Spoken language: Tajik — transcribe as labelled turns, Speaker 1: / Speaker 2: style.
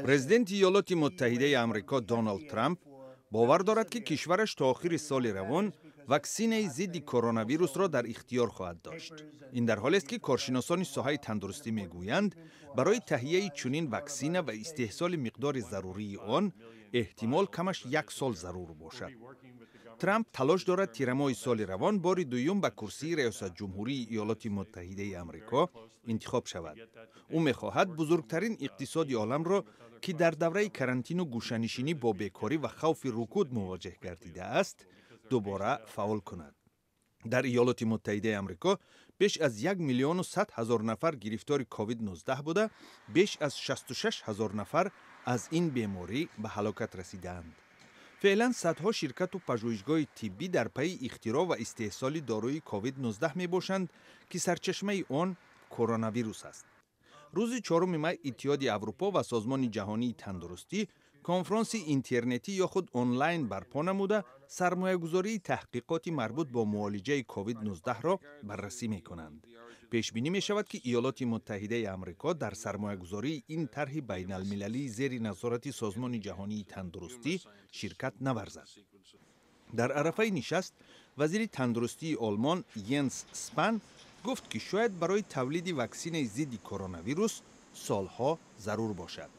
Speaker 1: Президенти Иёлоти Муттаҳидаи Амрико Доналд Трамп бовар дорад, ки кишвараш то охири соли равон ваксинаи зидди коронавирусро дар ихтиёр хоҳад дошт. Ин дар ҳолест, ки коршиносони соҳаи тандурустӣ мегӯянд, барои таҳияи чунин ваксина ва истеҳсоли миқдори зарурии он эҳтимол камаш як сол зарур бошад. Трамп талош дорад тирамоҳи соли равон бори дуюм ба курсии раёсатҷумҳурии Иёлоти Муттаҳидаи Амрико интихоб шавад. Ӯ мехоҳад бузургтарин иқтисоди оламро, ки дар давраи карантину гӯшанишинӣ бо бекорӣ ва хавфи рукуд мувоҷеҳ гардидааст, дубора фаъол кунад. Дар Иёлоти Муттаҳидаи Амрико беш аз 1 100 000 нафар гирифтори COVID-19 буда, беш аз 66 ҳазор нафар аз ин беморӣ ба ҳалокат расидаанд. Феълан садҳо ширкату пажӯҳишгоҳи тиббӣ дар пайи ихтироъ ва истеҳсоли доруи COVID-19 мебошанд, ки сарчашмаи он коронавирус аст. Рӯзи 4 май Иттиҳоди Аврупо ва Созмони Ҷаҳонии Тандурустӣ конфронси интернетӣ ё худ онлайн барпо намуда, сармоягузории таҳқиқоти марбут бо муолиҷаи COVID-19-ро баррасӣ мекунанд. Пешбинӣ мешавад, ки Иёлоти Муттаҳидаи Амрико дар сармоягузории ин тарҳи байналмилалии зери назорати Созмони Ҷаҳонии Тандурустӣ ширкат наварзад. Дар арафаи нишаст вазири тандурустии Олмон Йенс Спан гуфт, ки шояд барои тавлиди ваксинаи зидди коронавирус солҳо зарур бошад.